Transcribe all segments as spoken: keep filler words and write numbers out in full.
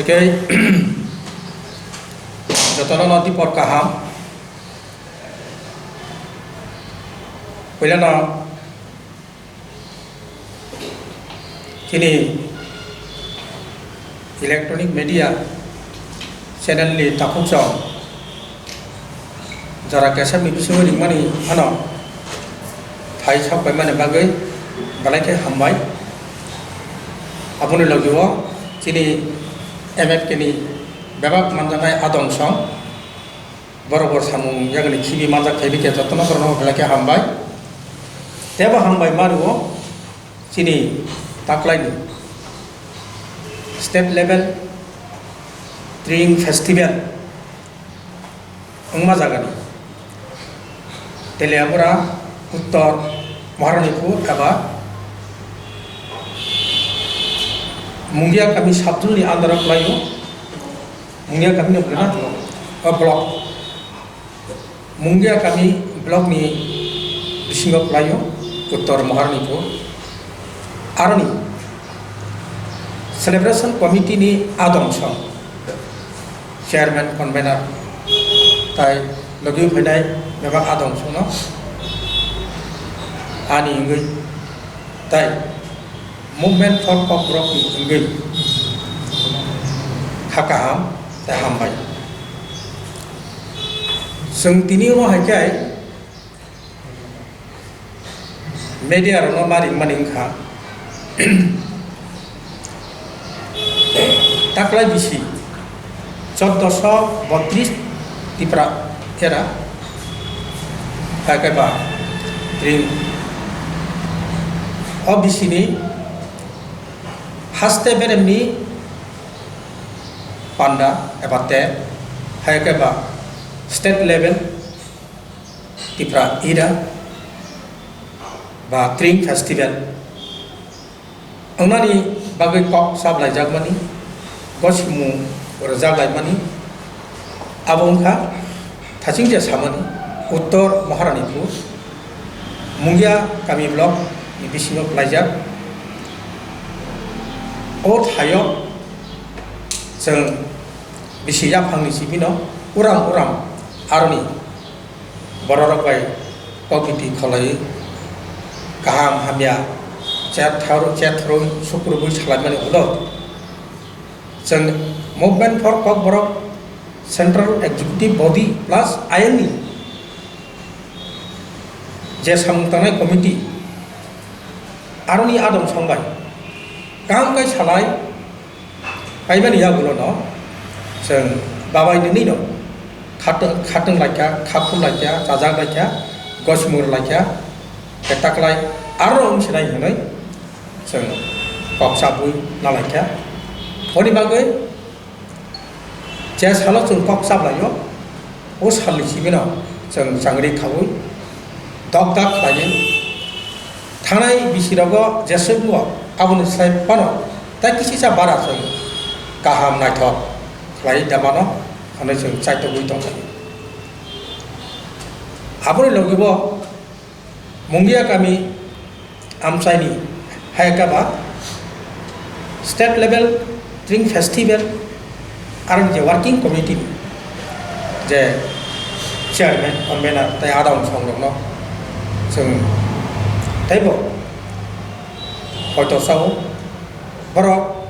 Khe jotono no dipor kaham. Puilano chini electronic media channel ni takhuk chong jora kesem ni bisingo ringmani ano phai sok paimani bagwi belai khe hambai. Aboni logi o chini M F K ni bebak manjaknai adong song borok bo samung yagni khibi manjak thaibi khe jotono borokno belai khe hambai. Tebo hambai mani o chini taklaini state level Tring festival wngma jagani Teliabura, Uttor Maharanipur eba Mungia kami subzone ni under o kwlaio. Mungia kami ni block. O block. Mungia kami block ni bisingo kwlaio, Uttor Maharanipur. Aroni celebration committee ni adong song chairman, convener tai logi phainai bebak adong songno ani wngwi tai Movement for Kokborok ni wngwi kha kaham tei hambai. Chwng tini omo hai khe media rokno ma ringmani wngkha. Taklai bisi choddoso botris Tipra era hai khe ba ring o bisini haste beremni panda eba te hai khe ba state level Tipra Ida ba Tring Festival wngnani bagwi kok chaplaijakmani, gosimung rwjaklaimani, abo wngkha thachingje samani Uttor Maharanipur, Mungia kami block ni bisingo kwlaijak. O thaio chwng bisi yaphangni simi no uram uram aroni bororok bai kokbiti kholaiwi kaham hamya chat thar-, chat thorwi sukrubwi salaimani ulo chwng Movement for Kokborok Central Executive Body plus ayangni je samung tangnai committee aroni adong songbai kaham kai salai paimani yagulono chwng babai nini no khatwng, khatwng laikha, khakhur laikha, chajak laikha, gosimur laikha, khe taklai aro wng sinai hwnwi chwng kok chabwi nalaikha. Boni bagwi je salo chwng kok chablaio, o salni simi no chwng changri khaui dokdak khlaiwi thanai bisirogo jeswk nugo, aboni sai phano tai kisisa bara chwng kaham naithok khlai da mano hwnwi chwng chaitogwi tongkha. Aboni logibo Mungia kami amchaini hai khe ba state level Tring Festival aroni je working committee ni je chairman, convener tei adong songrokno chwng teibo hoito sao borok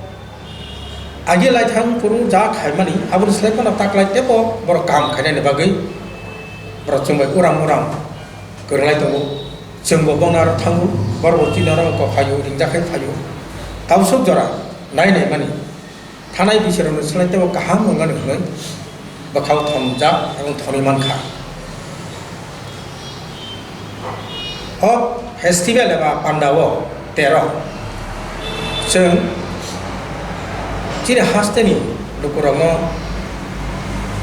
agi laithang phuru ja khaimani aboni slai phano taklai teibo borok kaham khainani bagwi borok chwngbai uram uram kwrwlai tongo. Chwngbo bono aro thango, borokbo chini oro kok phaio, ringjakhe phaio. Tabuk sok jora nai nai mani. Thanai bisirokni slai teibo kaham wngmani hwnwi bwkhao thomjak ebong thonwi mankha. O festival eba pandao tero chwng chini hasteni lukurokno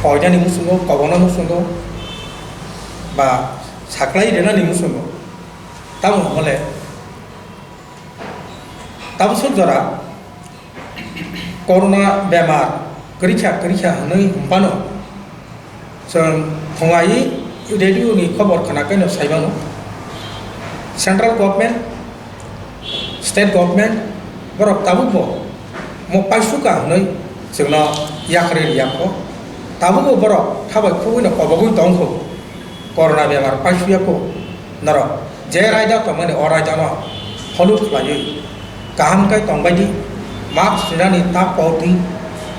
koinani muchungo, kobokna muchungo ba saklai rwnani muchungo. Tamo hwnle tabuk sok jora corona bemar kwrwikha kwrwikha hwnwi hwnphano chwng phungai radio ni khobor khna khe no sai mano. Central government, state government borok tabuk bo mo paisuka hwnwi Chwngno yakarwi riyakho. Tabukbo borok thabai khugwino kobogwi tongkho. Corona bemar paisuyakho. Norok je raida tongmani o raidano follow khlaiwi kaham khe tongbaidi. Mask rinani ta pokdi.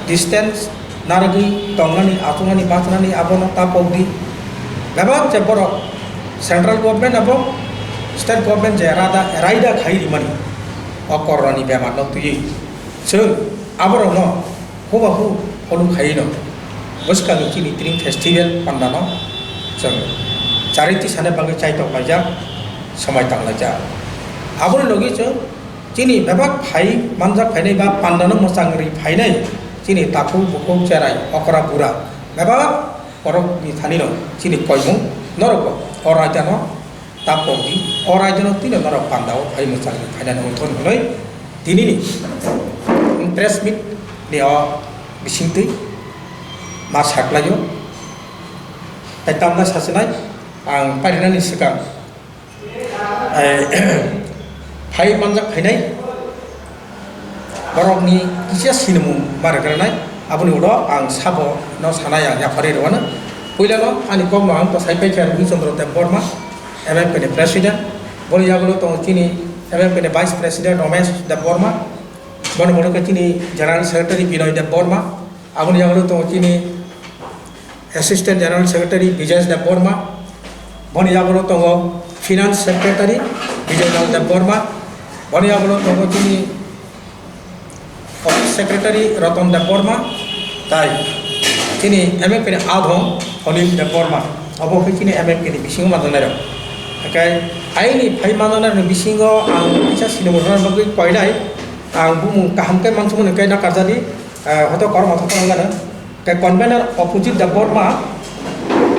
Distance narwgwi tongnani, achuknani, bachnani abono ta pokdi. Bebak je borok central government abo state government je rada, raida khai rimani o coronani bemarno twiwi. Chwng aborokno hubahu follow khaino bwskango chini Tring festival pandano chwng chariti sana bagwi chaitok laijak, swmai tang laijak. Aboni logi chwng chini bebak phai manjak phainai ba pandano mwchang ri phainai chini takhuk bukhuk cherai okra bura bebak borokni thanino chini koimung norokbo o raidano ta pokdi, o raidano twino norok pandao phai mwchangni phainani wngthon hwnwi tinini press meet ni o bisingtwi ma saklaio. Tai tamna sachinai ang parinani swkang, eh, phai manjak phainai borokni kisa sinimung ma rwgranai, aboni ulo ang sabo no sanai ang yapharwi rwano. Puilano ani kokno ang to sai paikha Rwi Chandra Debbarma, M M K ni President, boni yagulo tongo chini M M K ni Vice President Ramesh Debbarma, boni boni khe chini General Secretary Binoy Debbarma, aboni yagulo tongo chini Assistant General Secretary Bijesh Debbarma, boni yagulo tongo Finance Secretary Bijoy Lal Debbarma, boni yagulo tongo chini Office Secretary Ratan Debbarma, tai chini M M K ni adhong Holim Debbarma, obo khe chini M M K ni bisingo manjaknairok. Haikhe aini phai manjaknairokni bisingo ang kisa sinimung rwna bagwi koinai, ang bumung kaham khe mansukmani khe nakarjadi, eh, hoito kormo thokma wngano. Khe convener Opujit Debbarma,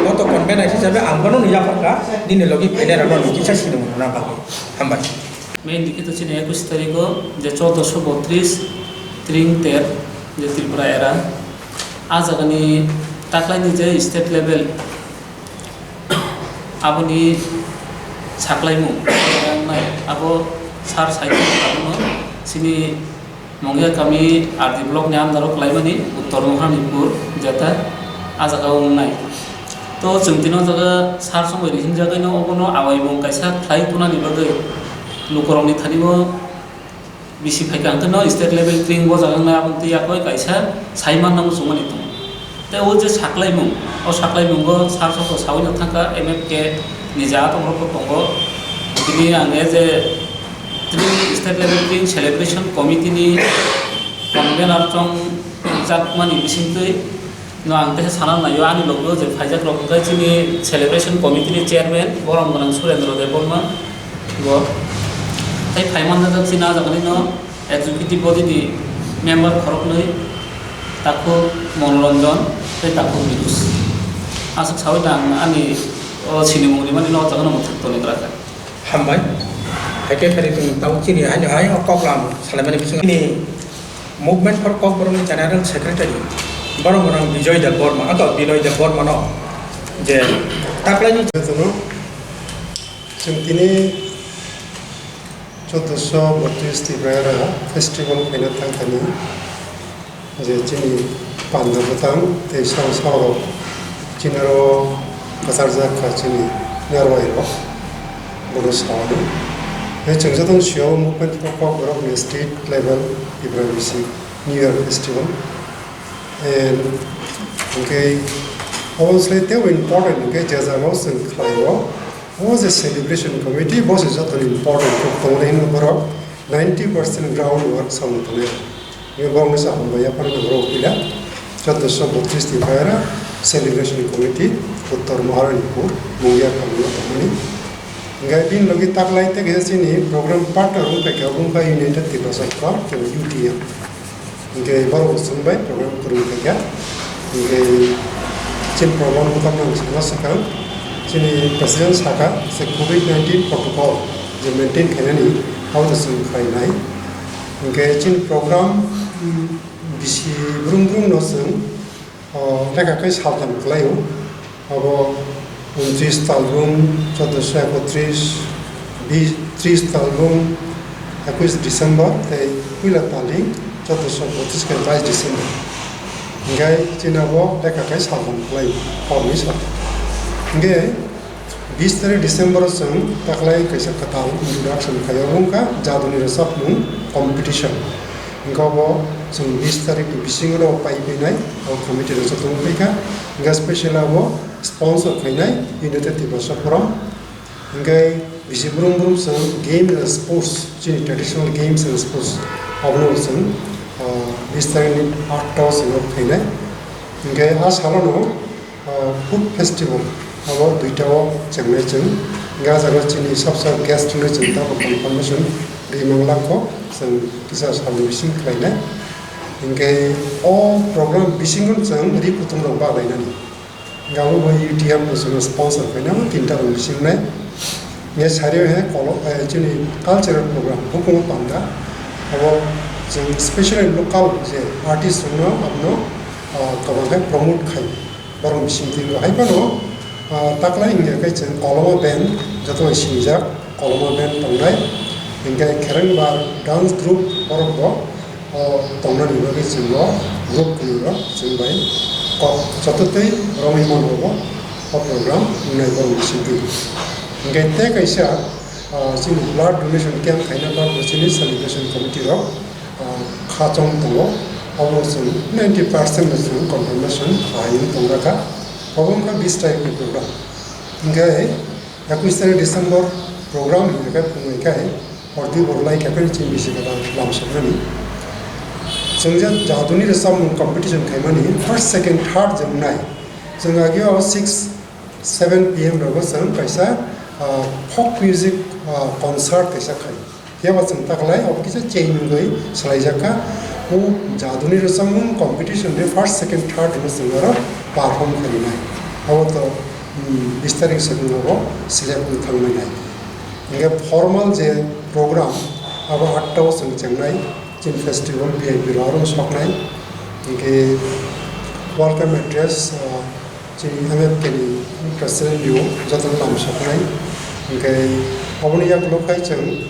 bo to convener hisabe ang bono no yapharkha, nini logi phainai rokno nini kisa sinimung rwna bagwi. Hambai. Main dikhe to chini ekush tarikh o je chordoso botris Tring ter je Tripura era, a jagani taklaini je state level aboni saklaimung abo sar saimung abono chini Mongya kami R D block ni under o kwlaimani Uttor Maharanipur jeta a jaga o wngnai. To chwng tini o jaga sar song bai hinjagwi no obono awaimung kaisa khlai tunani bagwi lukurokni thani o bisi phaikha hwnkhe no state level tring bo jaga wngnai aboni twi yakoi kaisa sai manna muchungmani tongo. Tei o je saklaimung, o saklaimungo sar sokro saui no thangkha M F K ni je atongrok bo tongo. Tini ang as a Tring state level Tring celebration committee ni convener chong jakmani bisingtwi no ang teisa sana naio ani logo je phaijak rok hwnkhe chini celebration committee ni chairman borom gwnang Surendra Debbarma bo tei phaimanjak chini ah jagani no Executive body ni member khoroknwi, takhuk Monoranjan tei takhuk Bidush. Aswk saui da ang ani o sinimung rimani no o jaga no mwthang toni kwrwkha. Hambai. Haikhe kari chwng tabuk chini haino hai o koklam salaimani bising ni Movement for Kokborok ni General Secretary borok gwnang Bijoy Debbarma, ato Binoy Debbarma no je taklaini Chwng tini chordoso botris Tipraera festival khaina thangthani je chini panda bwtang tei sal salrok chini aro kwcharjak kha chini narwai rok bono sawani. Tei chwng jotono sio Movement for Kokborok ni state level Tipraera bisi New Year festival. And hwnkhe obviously teibo important hwnkhe je jagao chwng khlaio. O je celebration committee, bo se joto ni important kok tongmani hwnwi borok ninety percent ground work samung tongnai. Hwnwi borokno se hambai yaphar borok pila chordoso botris ni bayara celebration committee Uttor Maharanipur, Mungia Kami o tongmani. Hingke bini logi taklai tei kaisa chini program partner wng paikha, wngkha United Tiprasa Club, kebo U T M. Hingke borok bo chwngbai program kwrwng khaikha. Hingke chini program bwkhakno ang sana swkang. Chini president saka se covid nineteen protocol je maintain khainani abo se chwng khlainai. Hingke chini program, mm, bisi brum brum no chwng, o, lekha khe saltham kwlaio. Abo untris talbrum, chordoso ekotris, bis, tris talbrum, ekush December, tei puila talni chordoso botris khe bais December. Hinkhe chini abo lekha khai saltham khlai, horni saltham. Hinkhe bis tarik December o chwng taklai kaisa kwtal introduction khai, obo wngkha jaduni rwchapmung competition. Hinkhe obo chwng bis tarik ni bisingo no pai painai, o committee rwchapmung paikha. Hinkhe special abo sponsor khainai United Tiprasa Forum. Hinkhe bisi brum brum chwng game and sports, chini traditional games and sports, abono chwng, ah, bis tarik ni atta o chwng khainai. Hinkhe a salono, ah, food festival, abo duita o chengnai chwng. Hinkhe a jaga chini sabsa guest rwngwi chwng tabuk confirmation ri manglak kho, chwng kisa salni bising khlainai. Hinkhe o program bisingo chwng ri kutung rok balainani. Gabo bai U T F bo chwngno sponsor khaina, tinta rok bising nai. Nge sario he kolo, eh, chini cultural program, hukumu panda. Abo chwng specially local je artist rokno abono, ah, kwbang khe promote khai. Borok bising twi bo hai phano, ah, taklai wngya khe chwng Koloma band, joto bai sinijak Koloma band tongnai. Hinkhe Kherengbar dance group borok bo o tongnani bagwi chwng o group kwrwi rok chwng bai kok joto twi romwi mano bo o program wngnai borok ni simi. Hinkhe tei kaisa, ah, chini blood donation camp khaina bagwi chini celebration committee rok, ah, kha chong tongo. Obo chwng ninety percent no chwng confirmation khai wng tong kha. Obo wngkha bis tarik ni program. Hinkhe ekwis tarik December program hinkhe phunui khai horti borlai khe phano chini bisi kwtal lam soknani. Chwng je jaduni rwchapmung competition khaimani first, second, third je wngnai. Chwng ageo six, seven P M rogo chwng kaisa, ah, folk music, ah, concert kaisa khai. Phiya ba chwng taklai obo kisa change wngwi swlaijak kha. O jaduni rwchapmung competition de first, second, third no chwng aro perform khainai. Obo to, um, bis tarik swkang abo select wng thangmani. Hinkhe formal je program, abo atta o chwng chengnai, chini festival V I P rok aro soknai. Hinkhe welcome address, ah, chini M F K ni president rok jotono lam soknai. Hinkhe oboni yagulo khai chwng,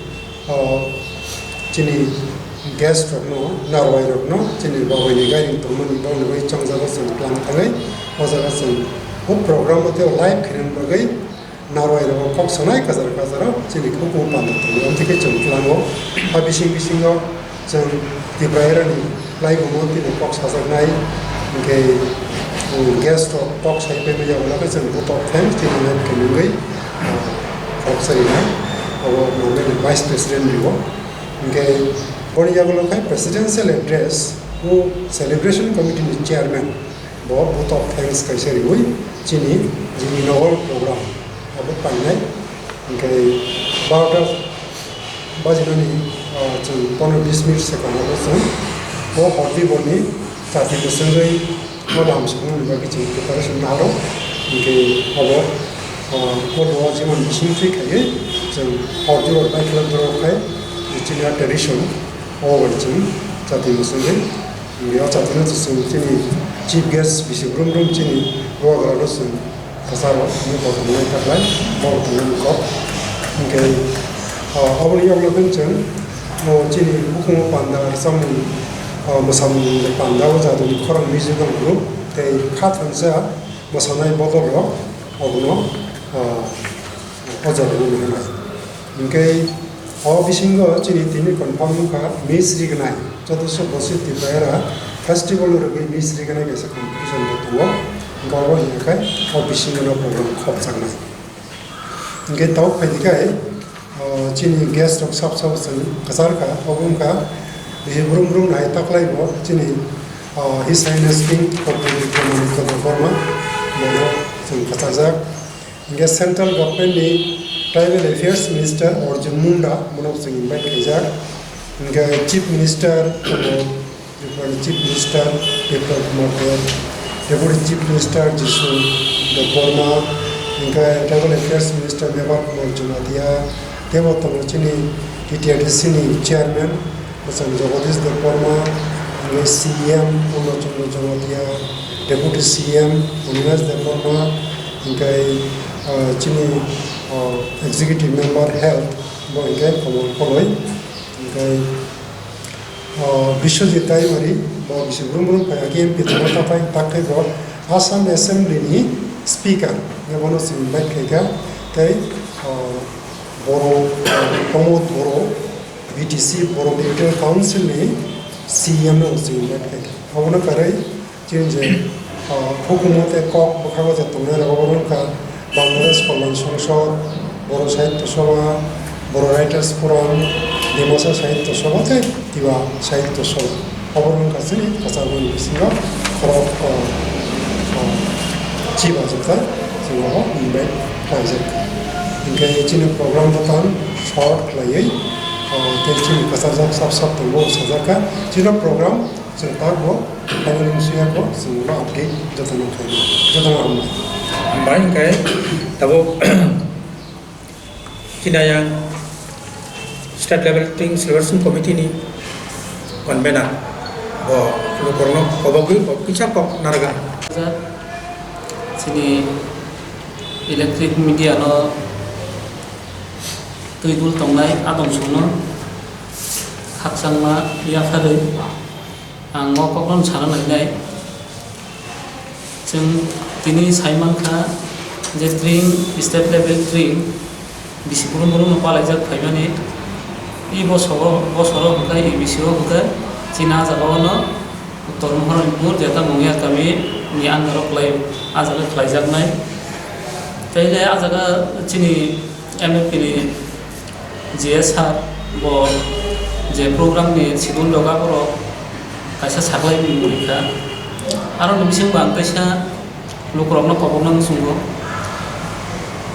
ah, chini guest rokno, narwai rokno, chini babai ni gairing tongmani bagwi chongjago chwng tlang thangwi. O jaga chwng o program o tei live khainani bagwi narwai rok kok sanai kajar kajar o chini hukumu panda tongo. Amtwi khe chwng tlango. A bising bisingo chwng Tiprairani laibuma tini kok sajaknai, hinkhe, um, guest rok kok sai paimani yago khe chwng vote of thanks tini nai khe nungwi, uh, kok sarinai. Abo normal vice president rwo. Hinkhe boni yago khe presidential address o celebration committee ni chairman bo vote of thanks kaisa riwi chini jini nogo program abo painai. Hinkhe barota bajinani, ah, chwng pondro bis minute se kwmao chwng bo horti borni chati bwswngwi bo lam soknani bagwi chwng preparation naro. Hinkhe abo, ah, bo luwa jemon bising twi khaiwi chwng horti bor bai khwlai borok khai chini tradition o bai chwng chati bwswngwi. Hinkhe o chati no chwng chini chief guest bisi brum brum chini bubagra no chwng kwcharo hinwi bo tongnai taklai, bo tongnai kok. Hinkhe, ah, aboni yokno khe chwng, o chini hukumu panda rwchapmung, ah, mwsamung panda o jadoni khorang musical group tei kha thansa mwsanai bodol rok obono, ah, o jaga o nai. Hinkhe o bisingo chini tini confirm wngkha Miss Rignai, joto sok bosi Tripura era festival rwgwi Miss Rignai kaisa competition bo tongo. Hinkhe obo hinkhe o bisingo no program khopjaknai. Hinkhe tabuk phaidi khe, o, chini guest rok sab sabo chwng kwchar kha, obo wngkha bisi brum brum nai taklai bo chini, o, His Highness King Kopuri Komani Kodar Borma bono chwng kwcharjak. Hinkhe Central Government ni Tribal Affairs Minister Arjun Munda bono chwng invite khaijak. Hinkhe Chief Minister, Tripura ni Chief Minister Biplab Kumar Deb, Deputy Chief Minister Jisu Debbarma, hinkhe Tribal Affairs Minister Mevar Kumar Jamatia, teibo tongo chini T T R D C ni Chairman, Bwsang Jagadish Debbarma, hinkhe C E M Purna Chandra Jamatia, Deputy C E M Animesh Debbarma, hinkhe, ah, chini, ah, Executive Member Health, bo hinkhe Komol Koloi, hinkhe, ah, Biswajit Daimari, Bo bisi brum brum phai khe M P tongma takhai, takhai bo Assam Assembly ni Speaker, bono chwng invite khaikha, tei, ah, Boro, ah, Pramod Boro, B T C, Boro Territorial Council ni C E M no chwng invite khaikha. Abono karwi chini je, ah, hukumu tei kok bwkhago je tongnai rok, obo wngkha Bangladesh Kalyan Songsod, Boro Sahitya Sabha, Boro Writers Forum, Dimasa Sahitya Sabha tei Tiwa Sahitya Sabha. Obo wngkha chini kwchangni bisingo khorok, o, o, chiba jwkha chwng obo invite khlaijak. Hinkhe chini program bo tang short khlaiwi, o, tei chini kwchajak sap sap tongbo sajakha. Chini program chwng tak bo final wngsuya bo chwng ulo update jotono khlaiwi. Jotono hambai. Hambai hinkhe tabuk Chini ayang State Level Tring Celebration Committee ni convener bo lukurokno kobogwi bo kisa kok narwkha. Chini electric media no twi dul tongnai adong songno khakchangma yapharwi. Ang o kokno sana lainai. Chwng tini sai mankha je tring, state level tring, bisi brum brum no palaijak phaimani. I bosoro, bosoro hwnkhe, i bisio hwnkhe chini ah jagao no Uttor Moharanpur, Jeta Mungya kami ni under o khlai, ah jaga khlaijaknai. Tei le ah jaga chini M F P ni G S sir bo je program ni schedule rok aborok kaisa saklai mung rikha. Aroni bisingo ang kaisa lukurokno kobokna muchungo.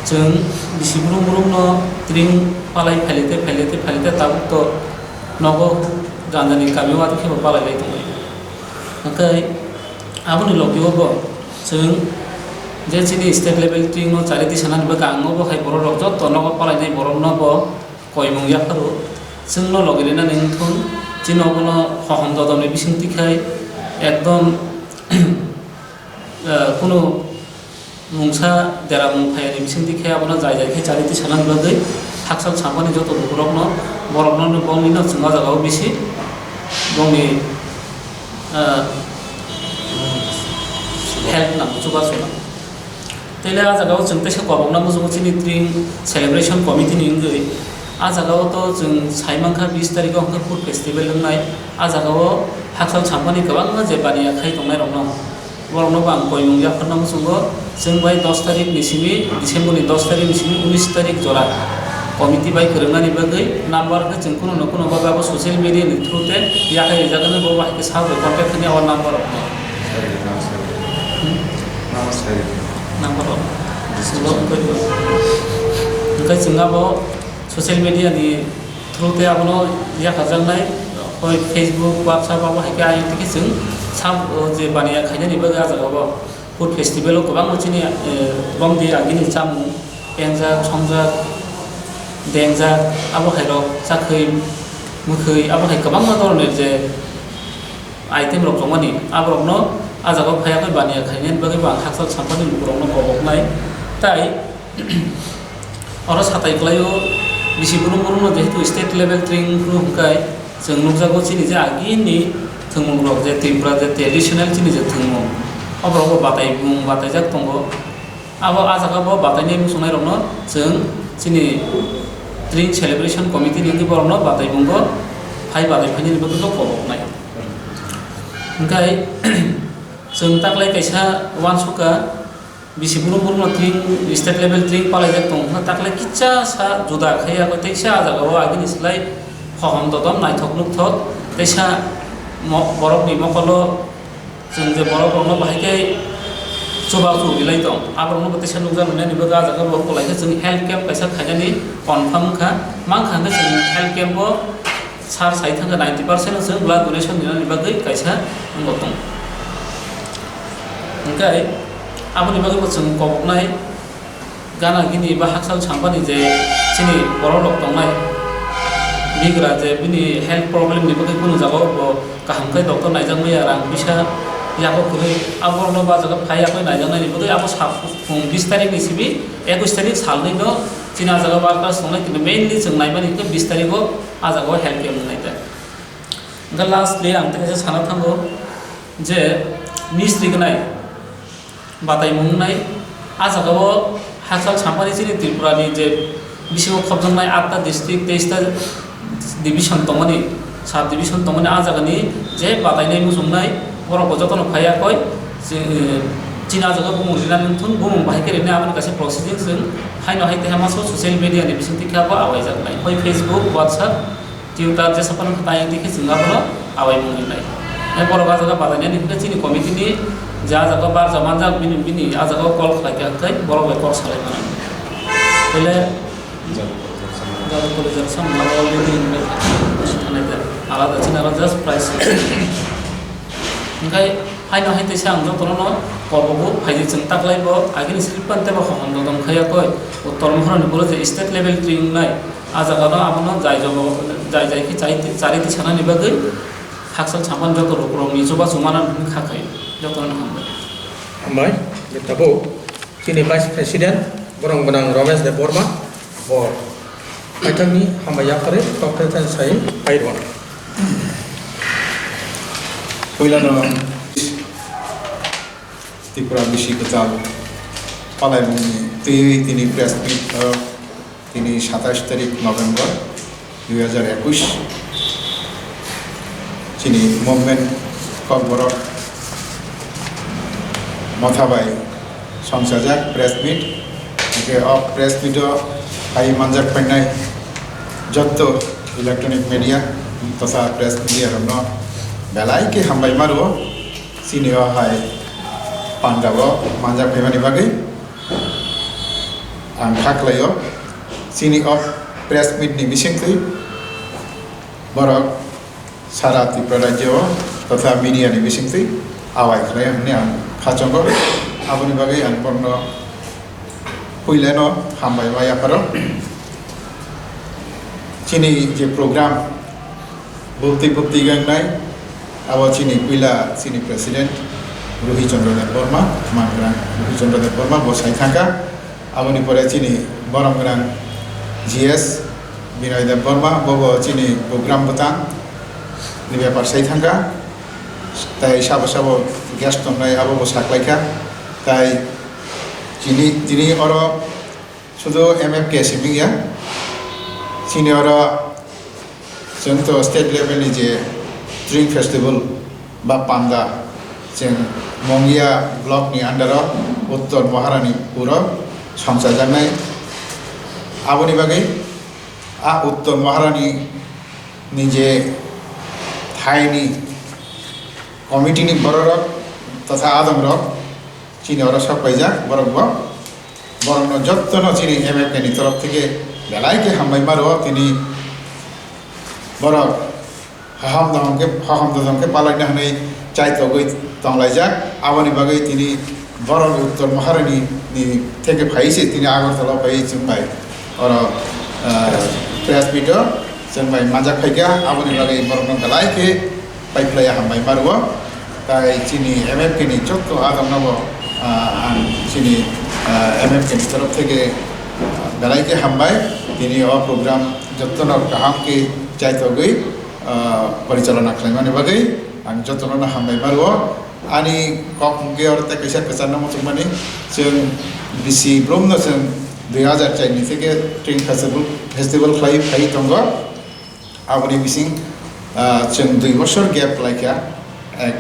Chwng bisi brum brum no tring palai phailite, phailite, phailite tabuk to nogo ganjani kami o ato khe bo palai lai tonglai. Hwnkhe aboni logi o bo chwng je chini state level tring no chari tisanani bagwi ang obo hai borok rok joto nogo palainai borok no bo koimung yapharo chwngno logi rinani wngthun, chini obono hohom dodolni bisingtwi khai ekdom, eh, kunu mungsa deramung phaiyani bisingtwi khe abono jai jai khe chari tisanani bagwi hakchal sampani joto lukurokno, borokno bongni no chwng o jagao bisi bongni, ah, help nango, chubachu nango. Tei le ah jagao chwng teisa kobokna muchungo chini tring celebration committee ni wngwi. Ah jagao to chwng sai mankha bis tarikh o hwnkhe food festival wngnai. Ah jagao hakchal sampani kwbangma je baniya khai tongnai rokno. Borokno bo ang koimung yapharna muchungo, chwng bai dos tarikh ni simi, December ni dos tarikh ni simi unis tarikh jora committee bai kwrwngnani bagwi number khe chwng kuno no kuno bagwi abo social media ni through te yakhai rijak hwnwi bo bai khe sa bai contact khainai o number rok no. Hmm? Number rok. Hwnkhe chwng abo social media ni through tei abono yakarjaknai, hoi Facebook, WhatsApp abo hai khe ayang twi khe chwng sab, o, je baniya khainani bagwi ah jagao food festival o kwbangma chini, eh, bongdi agini chamung pengjak, songjak, dengjak, abo hai rok chakhwi, mwkhwi, abo hai kwbangma doronor je item rok tongmani, aborokno ah jagao phaiya khe baniya khainani bagwi bo ang hakchal sampani lukurokno koboknai. Tai oro satai kwlaio, bisi brum brum no jehetu state level tring phuru hwnkhe chwng nukjago chini je agini thwngmung rok je Tripura je traditional chini je thwngmung, oborok bo batai bung bataijak tongo. Abo ah jaga bo batainai muchungnai rokno chwng chini tring celebration committee ni wngwi borokno batai bungo phai batai phainani bagwi bo koboknai. Hwnkhe chwng taklai kaisa uansukha, bisi brum brum no tring, state level tring palaijak tongo, hwnkhe taklai kisa sa juda khai ya, teisa ah jaga o agini slai hohom dodom naithok nukthok, teisa mo-, borokni mokolo chwng je borok rokno bahai khe chuba chu rilai tong, aborokno bo teisa nukjak nani bagwi ah jaga bo kwlai khe chwng health camp kaisa khainani confirm wngkha, mankha hwnkhe chwng health camp o sir sai thangkha ninety percent no chwng blood donation rinani bagwi kaisa wngbo tong. Hwnkhe aboni bagwi bo chwng koboknai. Gana gini ba hakchal sampani je chini borok rok tongnai bigra je bini health problem ni bagwi kunu jaga o bo kaham khe doctor naijak maya rang bisa yago kwrwi, abo rokno ba jaga phai yakwi naijaknai ni bagwi abo sa phung bis tarik ni simi ekus tarik salnwi no chini ah jaga workers tongnai, kintu mainly chwng naimani khe bis tarik o ah jaga o health camp wngnai ta. Hwnkhe lastly ang tei kaisa sana thango, Je mistri gnai, bataimung wngnai, a jagao hakchal sampani chini Tripura ni je bisingo khopjaknai atta district, teista division tongmani, sub division tongmani, a jagani je batainai muchungnai, borok bo jotono phaiya koi, je, chini a jaga bumung rina nangthun, bumung bahai khe rina aboni kaisa proceeding chwng haino hai teha maso social media ni bisingtwi khe abo awaijaknai, hoi Facebook, WhatsApp, Twitter jesa phano tayang dikhe chwng abono awai mung rinai. Hai borok a jaga batainani hwnkhe chini committee ni je a jaga barja manjak bini, bini a jaga call khlai kha hwnkhe borok bai kok salai mano. Tele jadu kole jadu sam na already in the thanai da alada chini alada just price. Hwnkhe haino hai teisa ang jotono no kobogo phaidi chwng taklai bo agini script pan tebo hohom dodom khaya koi uttor mohorni boro je state level training nai. A jaga no abono jai jobo, jai jai khe chai, chari twi sanani bagwi hakchal sampani joto lukurokni chuba chumana hwnwi kha khai. Jotono hambai. Hambai, je tabuk chini Vice President, borong gwnang Ramesh Debbarma, bo paithakni hambai yapharwi tokthai thani sai phai rwna. Puilano Tripura bisi kwchal palaimungni twiwi tini press meet o tini satais tarik November dui hajar ekush chini movement Kokborok motha bai songchajak press meet. Hingke o press meet o phai manjak painai jotto electronic media totha press media rokno belai khe hambai ma rwo. Chini o hai pandao manjak phaimani bagwi ang kha khlaio. Chini o press meet ni bisingtwi borok sara Tripura rajyo o totha media ni bisingtwi awai khlaio hwnwi ang kha chongo. Aboni bagwi ang borokno puilano hambai ma yapharo. Chini je program bukti bukti gangnai, abo chini puila chini president Ruhi Chandra Debbarma, mangrang Ruhi Chandra Debbarma bo sai thangka. Aboni pore chini borom gwnang G S Binoy Debbarma, bo bo chini program bwtang ni bepar sai thangka. Tai sabo sabo guest tongnai abo bo saklaikha. Tai chini, tini oro sudu M F K simi ya. Chini oro chwng to state level ni je Tring Festival ba panda chwng Mongia block ni under o Uttor Maharani puro songchajaknai. Aboni bagwi a Uttor Maharani ni je thaini committee ni bororok totha adongrok chini oro sok paijak borok bo. Borokno jottono chini M F K ni torof theke belai khe hambai ma rwo, tini borok haham daham khe, haham dodom khe palaina hwnwi chaitogwi tonglaijak. Aboni bagwi tini borok Uttor Maharani ni theke phai se tini Agartala phai chwng bai oro, ah, press meet o chwng bai manjak phaikha. Aboni bagwi borokno belai khe paiphlaiya hambai ma rwo. Tai chini M F K ni jotto adamno bo, ah, ang chini, ah, M F K ni torof theke, ah, belai khe hambai. Tini o program jottono kaham khe chaitogwi, ah, porichalona khlaimani bagwi ang jottono hambai ma rwo. Ani kok hwnkhe oro tei kaisa kwcharno muchungmani, chwng bisi brumno chwng dui hazar char ni theke Tring Festival, festival khlai phai tongo. Aboni bising, ah, chwng dui bosor gap khlaikha. Ek,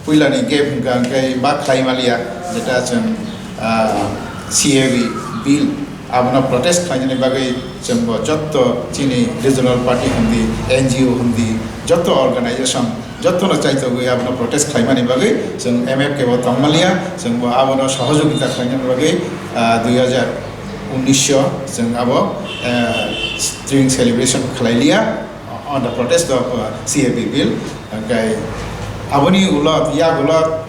puilani gap hwnkha hwnkhe ba khlai maliya, jeta chwng, ah, C A B bill abono protest khlainani bagwi chwngbo jotto chini regional party hwndi, N G O hwndi, jotto organization, jottono chaitogwi abono protest khlaimani bagwi chwng M F K bo tongmaliya, chwngbo abono sohojogita khlainani bagwi, ah, dui hazar unnish o chwng abo, eh, Tring celebration khlailiya on the protest of, uh, C A B bill. Hwnkhe aboni ulo, yak ulo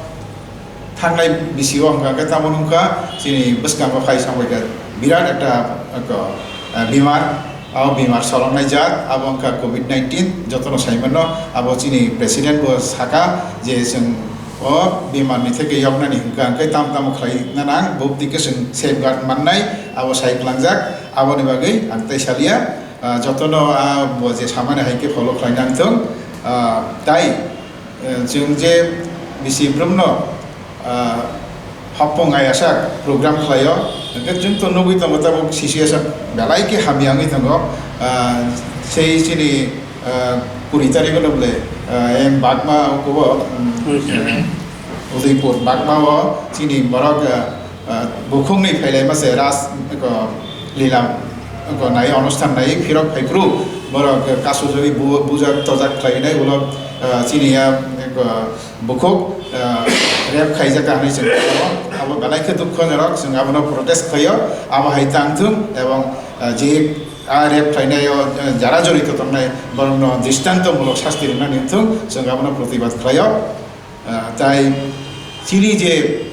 thangnai bisi o hwnkha khe tamo wngkha chini bwskango phai sambai kha birat ekta, uh, bimar, abo bimar solongnai jat, abo wngkha covid nineteen, jotono sai mano. Abo chini president bo saka je chwng o bimar ni theke yoknani hwnkha hwnkhe tamo tamo khlai nang, bubdi khe chwng safeguard mannai, abo sai kwlangjak. Aboni bagwi ang tei salia, ah, jotono, ah, bo je samani hai khe follow khlai nang thung. Ah, tai, eh, chwng je Bisi brumno, ah, hapung ayasa program khlaio. Hwnkhe chwng to nugwi tongo tabuk situation belai khe hamya wngwi tongo. Ah, sei chini, ah, kuri tarikh no bole, ah, M Bagma kubo, um, Udaipur. Udaipur Bagma o chini borok, ah, ah, bukhukni phailaima se ras, ko, lila, ko, nai onusthan nai phirok phaiphru borok, ah, kasujagwi bu-, bujak tojak khlainai ulo, ah, chini ya, ko, bukhuk, ah, rape khaijak hinwi chwng abo belai khe dukhojonok, chwng abono protest khlaio, abo hai tang thung, ebong, ah, je a rape khlainai o, ah, jara jorito tongnai borokno dristontomulok sasti rwnani wngthung, chwng abono protibad khlaio. Ah, tai chini je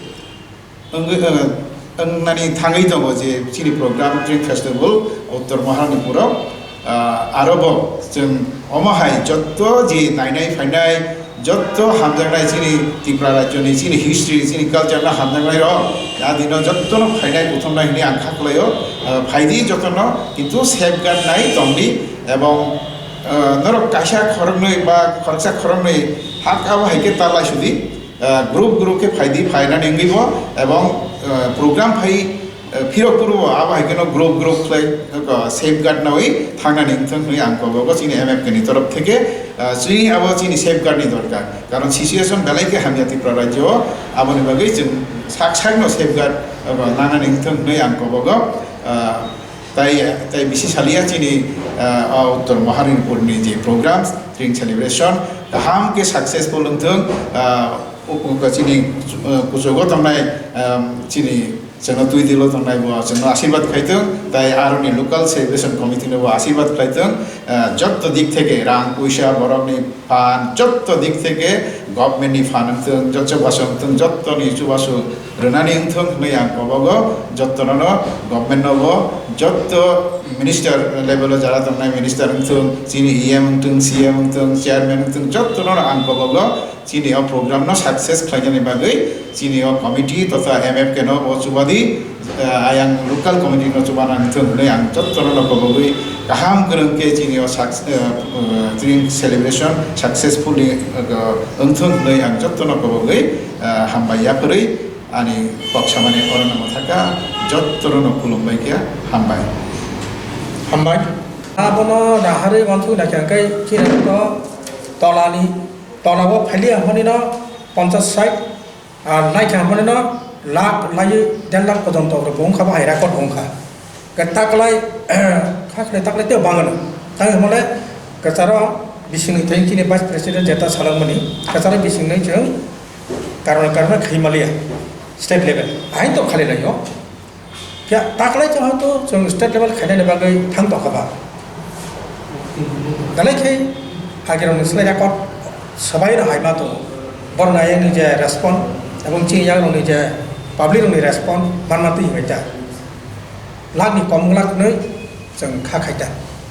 wngwi, ah, wngnani thangwi tongo je chini program Tring Festival Uttor Maharanipuro, ah, aro bo chwng omo hai jotto je nainai phainai jotto hamjaknai chini Tripura rajyoni chini history chini culture no hamjaknai rok a dino jottono phainai kuthumnai hinwi ang kha khlaio, ah, phaidi jottono kintu safeguard nai tongdi ebong, ah, norok kaisa khoroknwi ba khoroksa khoroknwi hak abo hai khe ta lai sudi. Ah, group group khe phaidi, phainani wngwi bo, ebong, ah, program phai, ah, phirok phuru bo abo hai kheno group group khlai, ah, safeguard nawi thangnani wngthang hinwi ang kobogo chini M F K ni torof theke, ah, chini abo chini safeguard ni dorkar. Karon situation belai khe hamya Tripura rajyo o, aboni bagwi chwng sak sakno safeguard, ah, nangnani wngthang hinwi ang kobogo. Ah, Tai, tai bisi salia chini, ah, o Uttor Maharanipurni je program, Tring Celebration, kaham khe successful wngthung, ah, o, o, chini, ah, kuchugo tongnai, ah, chini chwngno twi dilo tongnai bo chwngno asirwad khaithung, tai aroni local celebration committee no bo asirwad khlaithung, ah, jotto dik theke rang puisa borokni phan jotto dik theke government ni phan wngthung, jotto chubasu wngthung, jotto ni chubasu rwnani wngthung hinwi ang kobogo, jotto no government no bo jotto minister level o jara tongnai minister wngthung, chini E M wngthung, C M wngthung, chairman wngthung, jotto no ang kobogo chini o program no success khlainani bagwi chini o committee totha M F K no bo chubadi, ah, ayang local committee no chubana wngthung hinwi ang jottono no kobogwi kaham kwrwng khe chini o suc-, ah, ah, chini celebration successfully, ah, wngthung hinwi ang jottono kobogwi, ah, hambai yaphurwi ani kok samani orono mwthaka jottono no khulumbai khe hambai. Hambai. Abono naharwi uansuk naikha khe chini to tolani, tola o phailiya hwnwi no ponchas sait. Ar lai kha mani no lakh, lai der lakh porjonto rok bo wngkha, bo hai record wngkha. Ke taklai, kha khlai taklai tei bangano. Tang hwnle kwcharo bisingni thai chini Vice President jeta salangmani, kwcharo bisingni chwng karone karone khai maliya state level. Ahin to khali laio. Phiya taklai chwng hoito chwng state level khainani bagwi thang tongkha ba. Belai khe agirokni slai record swbai rw hai ma tongo. Borokni ayangni je respond ebong chini yakrokni je public rokni respond manma twi hinwi ta. Lakh ni kom lakh nwi chwng kha khai ta.